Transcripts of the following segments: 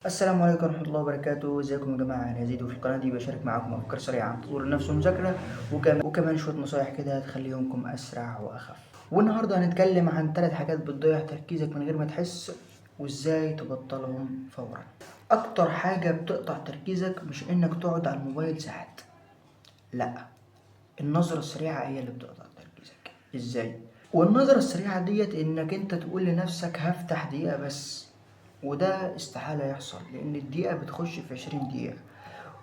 السلام عليكم ورحمة الله وبركاته. ازيكم يا جماعة؟ انا زيد، وفي القناة دي بشارك معاكم افكار سريعة عن تطوير النفس والمذاكرة، وكمان شوية نصايح كده هتخلي يومكم اسرع واخف. والنهاردة هنتكلم عن 3 حاجات بتضيع تركيزك من غير ما تحس، وازاي تبطلهم فورا. اكتر حاجة بتقطع تركيزك مش انك تقعد على الموبايل ساعات، لا، النظرة السريعة هي اللي بتقطع تركيزك. ازاي؟ والنظرة السريعة ديت انك انت تقول لنفسك هفتح دقيقة بس، وده استحالة يحصل، لان الدقيقة بتخش في 20 دقيقة،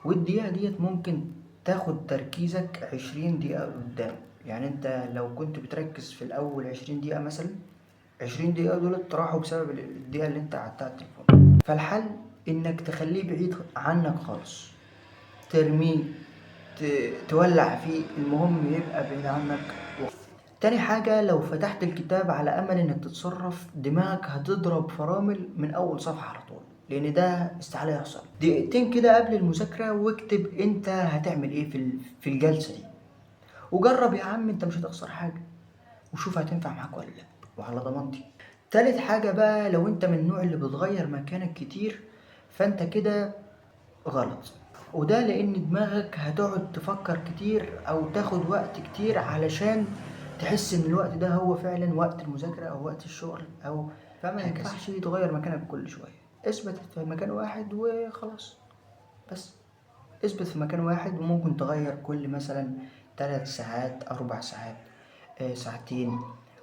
والدقيقة ديت ممكن تاخد تركيزك 20 دقيقة قدام. يعني انت لو كنت بتركز في الاول 20 دقيقة مثلا، 20 دقيقة دول راحوا بسبب الدقيقة اللي انت قعدتها على التليفون. فالحل انك تخليه بعيد عنك خالص، ترميه، تولع فيه، المهم يبقى بعيد عنك. تاني حاجة، لو فتحت الكتاب على أمل إنك تتصرف، دماغك هتضرب فرامل من أول صفحة على طول، لأن ده استحالة يحصل. دقيقتين كده قبل المذاكرة واكتب أنت هتعمل إيه في الجلسة دي، وجرب يا عم، أنت مش هتخسر حاجة، وشوف هتنفع معاك ولا لأ، وعلى ضمانتي. تالت حاجة بقى، لو أنت من النوع اللي بتغير مكانك كتير فأنت كده غلط، وده لأن دماغك هتقعد تفكر كتير أو تاخد وقت كتير علشان تحس إن الوقت ده هو فعلاً وقت المذاكرة أو وقت الشغل أو فما هكذا. ينفعش تغير مكانك كل شوية. اثبت في مكان واحد وخلاص، بس اثبت في مكان واحد، وممكن تغير كل مثلاً 3 ساعات، 4 ساعات، ساعتين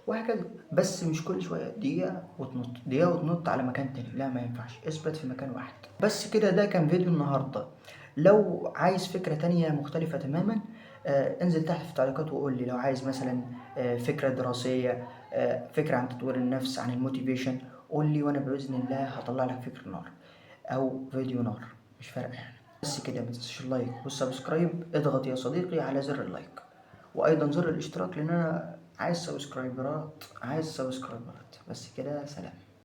وهكذا، بس مش كل شوية دقيقة وتنط، دقيقة وتنط على مكان تاني، لا ما ينفعش، اثبت في مكان واحد بس كده. ده كان فيديو النهاردة. لو عايز فكرة تانية مختلفة تماما، انزل تحت في التعليقات وقول لي. لو عايز مثلا، فكرة دراسية، فكرة عن تطوير النفس، عن ال motivation، قول لي، وانا بإذن الله هطلع لك فكرة نار او فيديو نار، مش فارقة يعني. بس كده، ما تنساش ال like وال subscribe، اضغط يا صديقي على زر ال like وايضا زر الاشتراك، لان انا عايز سبسكرايبرات، عايز سبسكرايبرات. بس كده، سلام.